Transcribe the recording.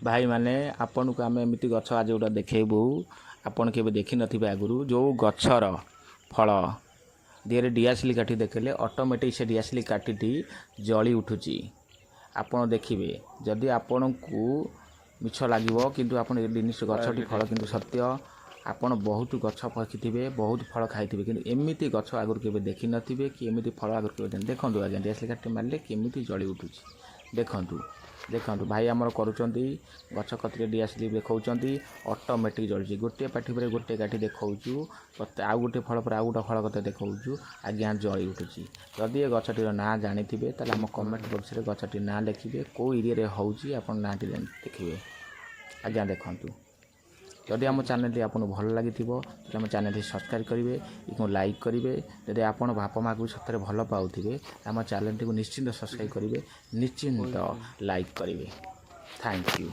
ଭାଇମାନେ, ଆପଣଙ୍କୁ ଆମେ ଏମିତି ଗଛ ଆଜି ଗୋଟେ ଦେଖେଇବୁ, ଆପଣ କେବେ ଦେଖିନଥିବେ ଆଗରୁ। ଯେଉଁ ଗଛର ଫଳ ଦେହରେ ଡିଆସିଲି କାଠି ଦେଖିଲେ ଅଟୋମେଟିକ୍ ସେ ଡିଆସିଲି କାଠିଟି ଜଳି ଉଠୁଛି। ଆପଣ ଦେଖିବେ, ଯଦି ଆପଣଙ୍କୁ ମିଛ ଲାଗିବ, କିନ୍ତୁ ଆପଣ ଏ ଜିନିଷ ଗଛଟି ଫଳ କିନ୍ତୁ ସତ୍ୟ। ଆପଣ ବହୁତ ଗଛ ଦେଖିଥିବେ, ବହୁତ ଫଳ ଖାଇଥିବେ, କିନ୍ତୁ ଏମିତି ଗଛ ଆଗରୁ କେବେ ଦେଖିନଥିବେ କି ଏମିତି ଫଳ ଆଗରୁ କେବେ ଦେଖନ୍ତୁ ଆଜ୍ଞା, ଡିଆସିଲି କାଠି ମାରିଲେ କେମିତି ଜଳି ଉଠୁଛି। ଦେଖନ୍ତୁ, ଦେଖନ୍ତୁ, ଭାଇ ଆମର କରୁଛନ୍ତି, ଗଛ କତିରେ ଡିଆସିଲି ଦେଖାଉଛନ୍ତି, ଅଟୋମେଟିକ୍ ଜଳୁଛି। ଗୋଟିଏ କାଠି ପରେ ଗୋଟିଏ କାଠି ଦେଖାଉଛୁ, ଆଉ ଗୋଟିଏ ଫଳ ପରେ ଆଉ ଗୋଟେ ଫଳ କଥା ଦେଖାଉଛୁ ଆଜ୍ଞା, ଜଳି ଉଠୁଛି। ଯଦି ଏ ଗଛଟିର ନାଁ ଜାଣିଥିବେ, ତାହେଲେ ଆମ କମେଣ୍ଟ ବକ୍ସରେ ଗଛଟି ନାଁ ଲେଖିବେ। କେଉଁ ଏରିଆରେ ହେଉଛି, ଆପଣ ନାଁଟି ଦେଖିବେ ଆଜ୍ଞା। ଦେଖନ୍ତୁ, ଯଦି ଆମ ଚ୍ୟାନେଲଟି ଆପଣଙ୍କୁ ଭଲ ଲାଗିଥିବ, ତାହେଲେ ଆମ ଚ୍ୟାନେଲଟି ସବସ୍କ୍ରାଇବ୍ କରିବେ ଏବଂ ଲାଇକ୍ କରିବେ। ଯଦି ଆପଣ ବାପା ମାଆକୁ ସତରେ ଭଲ ପାଉଥିବେ, ଆମ ଚ୍ୟାନେଲଟିକୁ ନିଶ୍ଚିନ୍ତ ସବସ୍କ୍ରାଇବ୍ କରିବେ, ନିଶ୍ଚିନ୍ତ ଲାଇକ୍ କରିବେ। Thank you.